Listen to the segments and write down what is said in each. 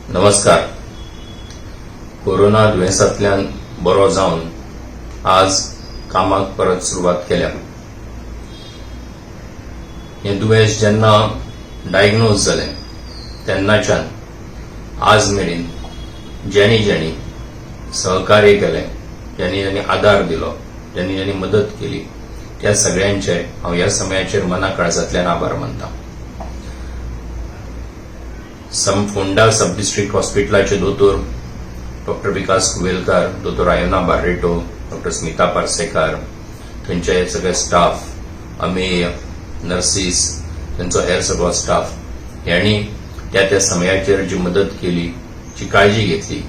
नमस्कार. कोरोना दुयेंसांतल्यान बरो जावन आज कामाक परत सुरवात केल्या. हें दुयेंस जेन्ना डायग्नोज जालें तेन्नाच्यान आज मेरेन ज्यांनी ज्यांनी सहकार्य केलें, ज्यांनी ज्यांनी आदार दिलो, ज्यांनी ज्यांनी मदत केली, त्या सगळ्यांचे हांव ह्या समयाचेर मना काळजांतल्यान आभार मानता. फोंडा सब डिस्ट्रिक्ट हॉस्पिटलाचे दोतोर डॉक्टर विकास कुवेलकार, दोतोर आयोना बार्रेटो, डॉक्टर स्मिता पार्सेकार, थंयचे सगळे स्टाफ, अमेय, नर्सीस, थंयचो हेर सगळो स्टाफ ह्यांनी त्या त्या समयाचेर जी मदत केली, जी काळजी घेतली,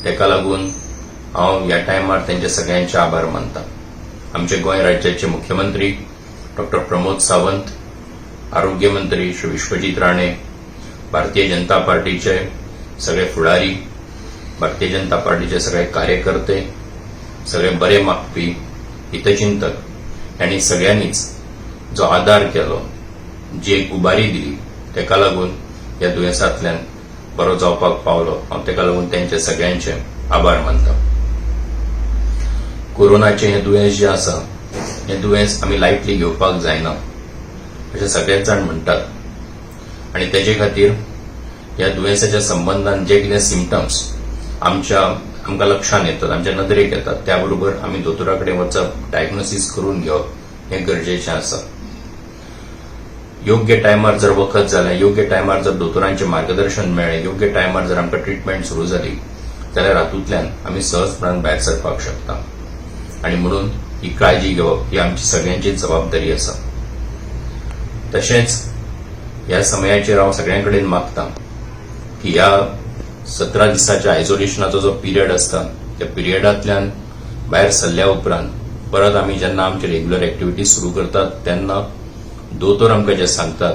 ताका लागून हांव ह्या टायमार तेंचे सगळ्यांचे आभार मानता. आमचे गोंय राज्याचे मुख्यमंत्री डॉक्टर प्रमोद सावंत, आरोग्य मंत्री श्री विश्वजीत राणे, भारतीय जनता पार्टीचे सगळे फुडारी, भारतीय जनता पार्टीचे सगळे कार्यकर्ते, सगळे बरे मागपी हितचिंतक ह्यांनी सगळ्यांनीच जो आदार केलो, जी एक उबारी दिली, ताका लागून ह्या दुयेंसांतल्यान बरो जावपाक पावलो. हांव ताका लागून तेंचे सगळ्यांचे आभार मानता. कोरोनाचें हें दुयेंस जें आसा, हें दुयेंस आमी लायटली घेवपाक जायना अशें सगळेच जाण म्हणटात आनी तेजे खातीर ह्या दुयेंसाच्या संबंदान जे कितें सिमटम्स आमकां लक्षांत येतात, आमच्या नदरेक येतात, त्या बरोबर आमी दोतोरा कडेन वचप, डायग्नोसीस करून घेवप हें गरजेचें आसा. योग्य टायमार जर वखद जालें, योग्य टायमार जर दोतोरांचें मार्गदर्शन मेळ्ळें, योग्य टायमार जर आमकां ट्रिटमेंट सुरू जाली जाल्यार हातूंतल्यान आमी सहजपणान भायर सरपाक शकता आनी म्हणून ही काळजी घेवप ही आमची सगळ्यांची जबाबदारी आसा. तशेंच ह्या समयाचेर हांव सगळ्यां कडेन मागता की ह्या 17 दिसाच्या आयसोलेशनाचो जो पिरियड आसता, त्या पिरियडांतल्यान भायर सरल्या उपरांत परत आमी जेन्ना आमची रेग्युलर एक्टिविटीज सुरू करतात तेन्ना दोतोर आमकां जे सांगतात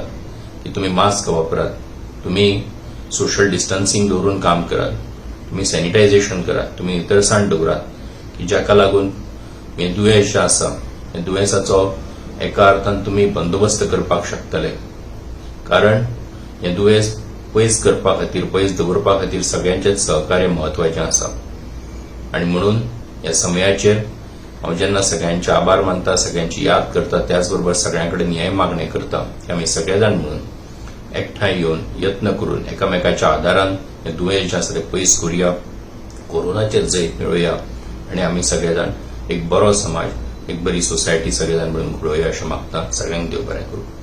की तुमी मास्क वापरात, तुमी सोशल डिस्टन्सिंग दवरून काम करात, तुमी सॅनिटायझेशन करात, तुमी नितळसाण दवरात, की जाका लागून हें दुयेंस जें आसा, हें दुयेंसाचो एका अर्थान तुमी बंदोबस्त करपाक शकतले. कारण हें दुयेंस पयस करपा खातीर, पयस दवरपा खातीर सगळ्यांचेच सहकार्य म्हत्वाचें आसा. आनी म्हणून ह्या समयाचेर हांव जेन्ना सगळ्यांचे आभार मानता, सगळ्यांची याद करता, त्याच बरोबर सगळ्यां कडेन हें मागणें करता की आमी सगळे जाण म्हणून एकठांय येवन यत्न करून एकामेकाच्या आदारान हें दुयेंस जें आसा तें पयस करुया, कोरोनाचेर जैत मेळोवया आनी आमी सगळे जाण एक बरो समाज, एक बरी सोसायटी सगळे जाण मेळून घडोवया अशें मागता. सगळ्यांक देव बरें करूं.